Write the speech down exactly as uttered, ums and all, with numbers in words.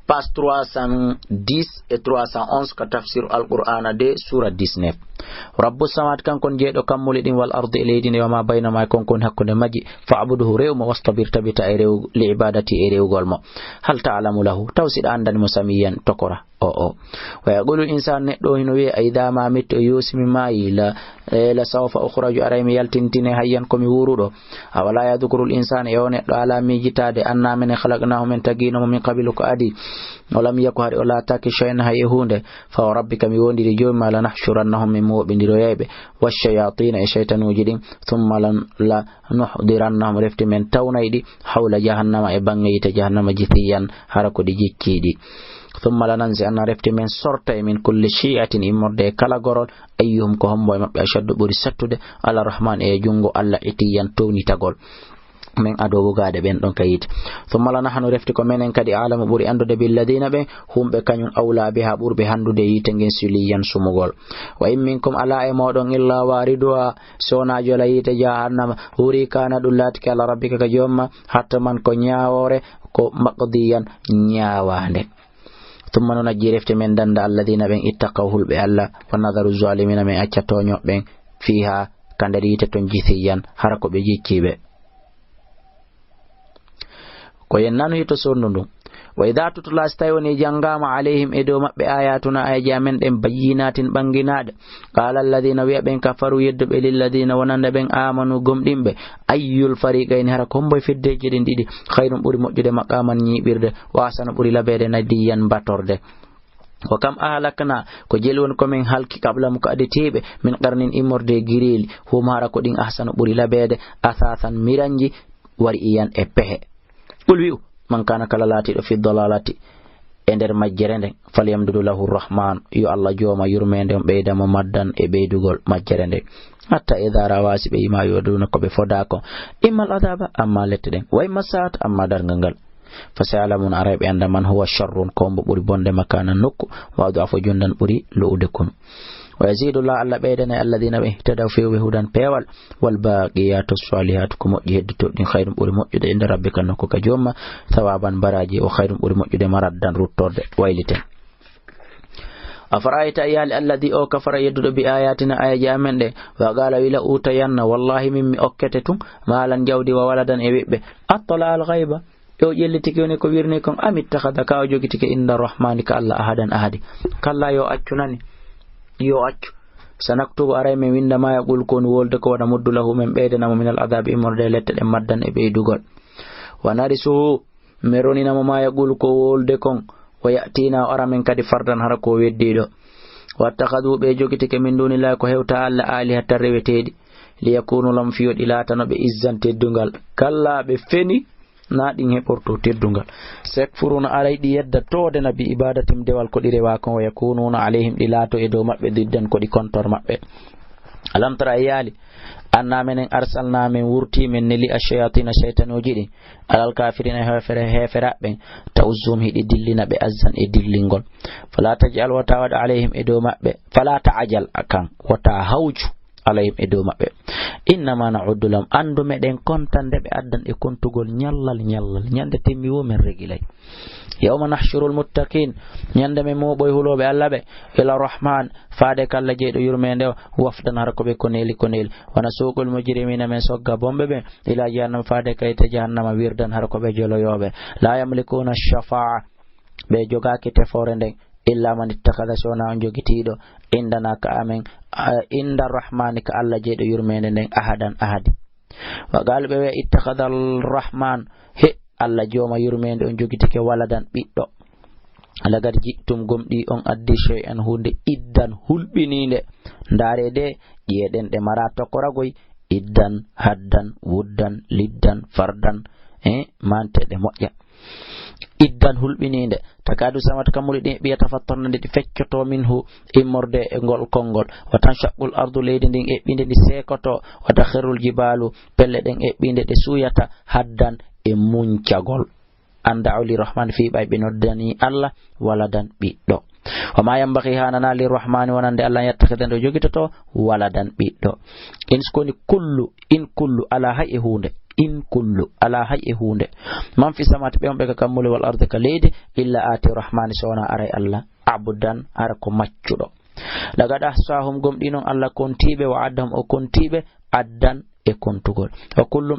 Page trois cent dix et trois cent onze ka tafsir Alqur'aana de, suura dix-neuf. Rabbu samawaati, kanko woni jeyɗo kammuuli ɗin, wal ardi, e leydi ndi, wa ma baynahuma, e kon ko woni hakkunde majji. Fa'budhu, rew mo, wastabir, tabita e rew-, li ibadati, e rewgol mo. Hal ta'lamu lahu, taw si ɗa anndani mo samiyyan, tokora. O, o. Wa yaqulu insaanu, neɗɗo o hino wi'a, a idha ma mittu, e yoo si mi maayi, la, e, la sawfa ukhraju, aray mi yaltintine hayyan ko mi wuuruɗo. Awala yadhkurul insaanu, e o neɗɗo alaa miijitaade, anna menen khalaqnahu, men tagiino mo, min qablu, ko adii. Wa lam yaku, hari o laataaki, shay'an, hay e huunde. Fa wa rabbika, mi woondiri Joomi ma, lanahshurannahum, min mooɓindiroyay ɓe. Wash-shayaatiina, e shaytanuuji ɗin. Thumma lan-, lanuhdirannahum, refti men tawnay ɗi, hawla jahannama, e baŋŋe yiite jahannama, jithiyyan, hara ko ɗi jicciiɗi. Thumma lananzi'anna, refti men sortay, min kulli shi'atin, immorde e kala gorol, ayyuhum, ko hombo e maɓɓe, ashaddu, ɓuri sattude, ala rahman, e junngo Alla, itiyyan, townitagol. Men adoo wogaaɗe ɓen ɗon ka yiite. Thumma lanahnu, refti ko menen kadi, a'lamu, ɓuri anndude, billadina, ɓen, hum, ɓe kañum, awla biha, ɓurɓe hanndude yiite ngen, siliyyan, sumugol. Wa in minkum, alaa e mooɗon, illa wariduha, si wonaa jola yiite jahannama, huri, kana, ɗum laatike, ala rabbika, ka Jooma, hatman, ko ñaawoore, ko maqdiyan, ñaawaande. Thumma nunajji, refti men dannda, alladina, ɓen, ittaqaw, hulɓe Alla, wa nadharu zalimina, men acca tooñooɓe ɓen, fiha, ka nder yiite ton, jithiyan, hara ko ɓe jicciiɓe. Ko yen nanu hito sondu ndun. Wa idha tutla, si tawi woni janngaama, alayhim, e dow maɓɓe, ayatuna, ayaji amen ɗen, bayyinatin, ɓanginaaɗe, qala alladhina, wi'a ɓen, kafaru, yedduɓe, lilladhina, wonande ɓen, amanu, gomɗinɓe, ayyul fariqayni, hara ko hombo e feddeji ɗin ɗiɗi, khayrun, ɓuri moƴƴude, maqaman, ñiiɓirde, wa ahsanu, ɓuri labeede, nadiyan, batorde. Wa kam ahlakna, ko jeli woni ko men halki, qablahum, ko aditiiɓe, min qarnin, immorde e giriili, hum, hara ko ɗin, ahsanu, ɓuri labeede, athathan, miranji, wa ri'iyan, e pehe. Qul, wi'u, man kana, kala laatiiɗo, fi dalalati, e nder majjere nden, falyamdudu lahu rahman, yo Alla Jooma yurmeende on ɓeyda mo maddan e ɓeydugol majjere nden. Hatta idha rawa, si ɓe yima, yu'aduna, ko ɓe fodaa kon, imma al adaba, amma lette ɗen, wa imma sa'at, amma darngal ngal. Fa sayalamuna, aray ɓe annda, man huwa sharrun, ko hombo ɓuri bonde, makanan, nokku, wa ad'afu jundan, ɓuri lo'ude konu. Wa yazidullah, Alla ɓeydanay, alladhina, ɓe, ihtadaw, fewɓe hudan, peewal, wal baqiyatu salihatu, ko moƴƴi heddotooɗi ɗin, khayrun, ɓuri moƴƴude, inda rabbika, nokku ka Jooma, thawaban, baraji, wa khayrun, ɓuri moƴƴude, maraddan, ruttorde, wayliten. Afara'ayta, a yiyaali, alladhi, o, kafara, yedduɗo, bi ayatina, ayaji amen ɗe, wa qala, wi, la utayanna, wallahi min mi okkete tun, malan, jawdi, wa waladan, e ɓiɓɓe. Attala al ghayba, e o ƴellitike woni ko wirni kon, am ittakhadha, ka o jogitike, inda rahmani, ka Alla, ahadan, ahadi. Kalla, yo accu nani, yo accu. Sanaktubu, aray men winda, ma yaqulu, ko woni wolde ko, wa namuddu lahu, men ɓeydana mo, min al adabi, immorde e lette ɗen, maddan, e ɓeydugol. Wa narisuhu, men ronina mo, ma yaqulu, ko wolde kon, wa ya'tina, o ara men kadi, fardan, hara ko weddiiɗo. Wattakhadhu, ɓe jogitike, min dunillahi, ko hewta Alla, alihatan, reweteeɗi, liyakunu lahum, fiyo ɗi laatano ɓe, izzan, teddungal. Kalla, ɓe feni, na ɗin heɓorto teddungal. Sayakfuruna, aray ɗi yedda toode na, bi ibadatim, dewal ko ɗi rewa kon, wa yakununa alayhim, ɗi laato e dow maɓɓe, diddan, ko ɗi kontor maɓɓe. Alam tara, a yiyaali, anna menen arsalna, men wurti, men neli, ashayatina, shaytanuuji ɗin, alal kafirina, heefere, heeferaɓe ɓen, ta'uzzum, hiɗi dillina ɓe, azzan, e dillingol. Fala taj'al, wota waɗ, alayhim, e dow maɓɓe, fala ta'jal, akan, wota hawju, alayhim, e dow maɓɓe. Innama na'uddu lahum, anndu meɗen kontan nde ɓe addan e kontugol ñallal, ñallal, ñande timmi wo men regilay. Yawma nahshurul muttaqin, ñande men mooɓoy hulooɓe Alla ɓe, ila rahman, faade ka Alla jeyɗo yurmeende o, wafdan, hara ko ɓe koneeli, koneeli. Wa nasuqul mujrimina, men sogga bonɓe ɓen, ila jahannama, faade ka yiite jahannama, wirdan, hara ko ɓe joloyooɓe. La yamlikuna shafa'a, ɓe jogaaki tefoore nden, illa man ittakhadha, si wonaa on jogitiiɗo, indana, ka amen, a, inda rahmani, ka Alla jeyɗo yurmeende nden, ahadan, ahadi. Wa qaalu, ɓe wi'a, ittakhadha ar-rahman, he, Alla jooma yurmeende on jogitike waladan, ɓiɗɗo. Laqad ji'tum, gomɗii on addi, shay'an, huunde, iddan, hulɓiniinde. Ndaaree de, ƴi'e ɗen ɗe maraa tokoragoy, iddan, haddan, wuddan, liddan, fardan, e, mante ɗe moƴƴa. Iddan, hulɓiniinde, takadu samawat, kammuuli ɗin eɓɓi, yatafattarna, nde ɗi feccoto, minhu, immorde e ngol konngol, wa tanshaqqul ardu, leydi ndin eɓɓi, nde ndi seekoto, wa takhirrul jibaalu, pelle ɗen eɓɓi, nde ɗe suuyata, haddan, e muncagol. An da'u lirrahmani, fii ɓay ɓe noddani Alla waladan, ɓiɗɗo. Wa ma yanbaghi, haanana, lirrahmani, wonande Alla, an yattakhidha, nde o jogitoto waladan, ɓiɗɗo. In, si ko woni kullu, in kullu, alaa hay e huunde. in kullu, alaa hay e huunde. Man fi samawaati, ɓe on ɓe ka kammuuli, wal ardi, ka leydi, illa aati rahmaani, so wonaa aray Allah, abdan, hara ko maccuɗo. Laqad ahsaahum, gomɗii non Allah kontiiɓe, wa addahum, o kontiiɓe, addan, e kontugol. Wa kullu